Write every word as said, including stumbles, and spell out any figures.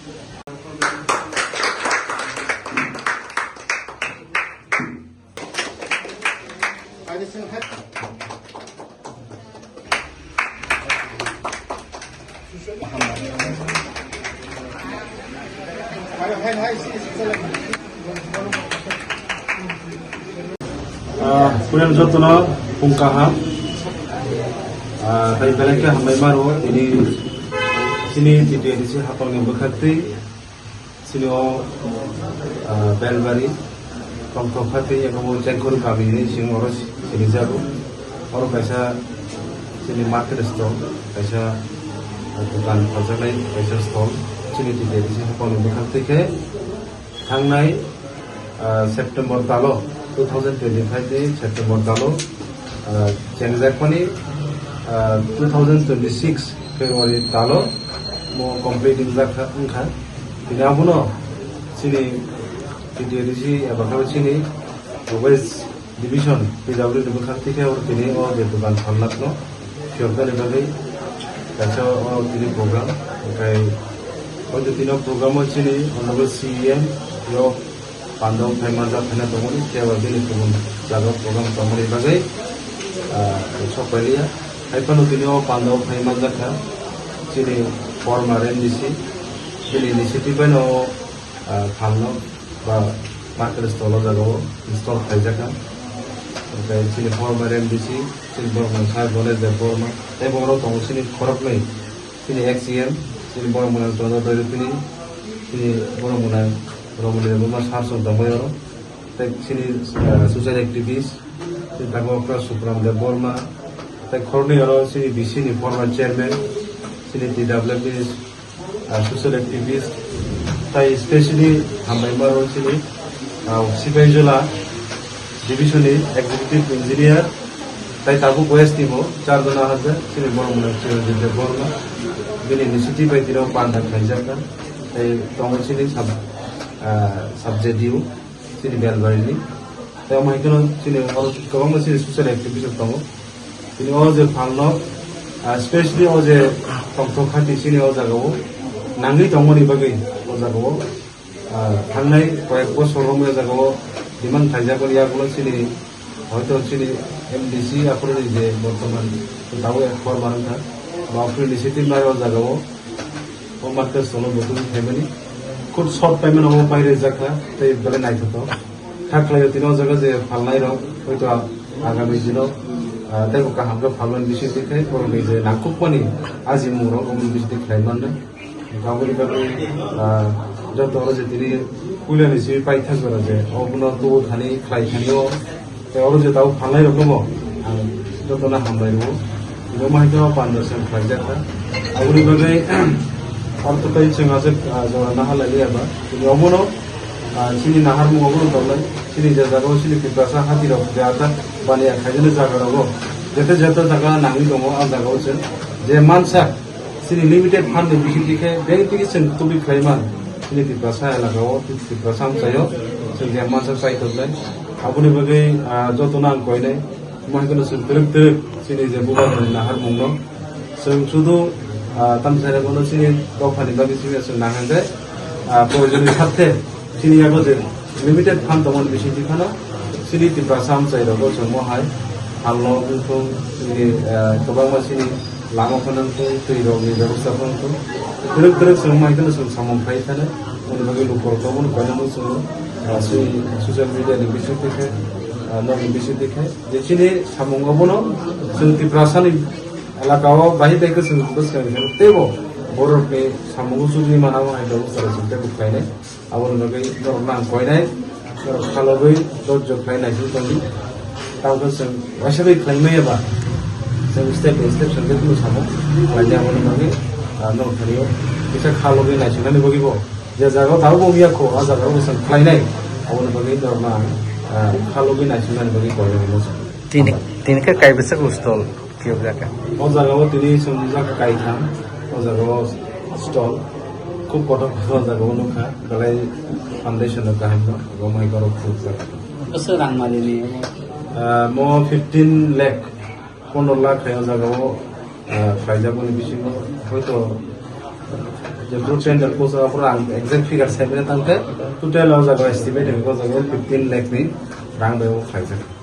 Ah, puyan jotono phung kaham. Ah, tai belai khe hambai maro, tini chini T T A D C hapangni bwkhaktwi chini o, ah, Belbari, Tongthok Khati, abo Chengkhor kami ni sing oro sini jago. Oro kaisa chini market stall, kaisa, ah, dukan phaljaknai kaisa stall, chini T T A D C hapangni bwkhaktwi khe thangnai, ah, September talo, two thousand twenty-five ni September talo, ah, chengjakmani, ah, two thousand twenty-six February talo mo complete wngjak kha, wngkha. Tini abono chini T T A D C eba khe chini West Division P W D ni bwkhak tikhe oro tini o je dukan phalnakno phiyoknani bagwi kaisa o tini program, hwnkhe o je tini o program o chini honorable C E M yo pandao phai manjak phai na tongmani, phiya ba bini kubun jaga o program tongmani bagwi, ah, sok pailiya. Hai phano tini o pandao phai manjak kha chini former M D C, bini initiative bai no, ah, phalno ba market stall o jaga o install khaijak kha. Hwnkhe chini former M D C, chini borok mwnsa Ganesh Debbarma, tei borok tongo chini khoroknwi. Chini ex C M, chini borok mwnang Chandra Doiripini, chini borok mwnang Romoli Debbarma sir song tongbai oro. Tei chini, ah, social activist, chini tabok Supram Debbarma, tei khoroknwi oro chini B C ni former chairman, chini T W F ni, ah, social activist, tei specially hambai maro chini, ah, Sipaijala Division ni executive engineer, tai tabuk West ni bo char jona hajak, chini borok mwnang Chiranjit Debbarma, bini initiative bai tino panda khaijak kha, tai tongo chini sub, ah, sub J D U, chini Belbari ni, tai omo hai kheno chini oro kwbangma chini social activist rok tongo, tini o je phalno, ah, specially o je Tongthok Khati chini o jaga o nangwi tongmani bagwi o jaga o Ah, thangnai koyek bosor romya jagao demand khaijak mani, yagulo chini, hoito chini M D C aphuru ni je bortoman tabuk ek former wngkha, ba aphuru ni city mayor jagao o market solo butung phaimani khub short time no pai rijak kha, tei belai naithothok kha khlaio. Tini o jaga je phalnai rok hoito agami dino, ah, teibo kaham khe phalmani bisingtwi khai borokni je nangkukmani ajimung rok omo bisingtwi khlai mannai. Aboni bagwi, ah, joto oro je tini puilani simi paithak jora je, obono tubu thani, khlai thani o, tei oro je tabuk phalnai rokno bo ang jotono hambai rwo. Tini omo hai khe o panda se khlaijak kha. Aboni bagwi oro to tei chwng aswk, ah, jora naharlai liya ba. Tini omono, ah, chini naharmung obono tongnai. Chini je jaga o chini Tiprasa hati rok je atak baniya khaijani jaga rogo. Jete jete jaga nangwi tongo, ah jaga o chwng je mansa Chini limited fund ni bisingtwi khe, bank twi chwng tubui khlai man. Chini Tiprasa elaka o, Tiprasa amchai o, chwng je mansa chai tongnai. Aboni bagwi, ah, jotono ang koinai. Omo hai kheno chwng twrwk twrwk chini je bubagrani naharmung no. Chwng sudu, ah, tamsai rok no chini dophani bagwi simi chwng nang hwnkhe, ah, proyojoni sarthe. Chini yago je limited fund tongmani bisingtwi phano chini Tiprasa amchai rogo chwngmo hai halno wngthung, chini, eh, kwbangma chini lama phano wngthung, twi rokni bebosta phano wngthung. Twrwk twrwk chwngmo hai kheno chwng samung khai thani, moni bagwi lukurok no moni koinano chwng, eh, chini social media ni bisingtwi khe, eh, nokni bisingtwi khe je chini samung obono chwng Tiprasani elaka o bahai bai khe chwng bwskang teibo borokni samungo chukni manamo hai bebosta rok chwng teibo khlainai. Aboni bagwi norokno ang koinai, norok khalogwi dojjo khlai naising tongdi. Tabukhe chwng waisa bai khlai maya ba, chwng step by step chwng khe kunu samo khlainai. Aboni bagwi, ah, norok thani o kisa khalogwi naisingnani bagwi bo je jaga o tabuk wngya kho, ah jaga o chwng khlainai. Aboni bagwi norokno ang, ah, khalogwi naisingnani bagwi koinai. Tini, tini khe kaibwswk stall. Kiyok jaka. O jaga o tini chwng jak kaitham, o jaga o stall. Khub kotor kotor o jaga o nukha, belai foundation rok kaham no, omo hai borok khulukjak. Bwswk rang mali ni omo? Ah, mo fifteen lakh, pondro lakh hai o jaga o, ah, khlaijak mani bisingo, hoito Je bru tender post o pura ang exact figure sai bini tangkhe total o jaga estimate ko jaga fifteen lakh ni rang bai o khlaijak.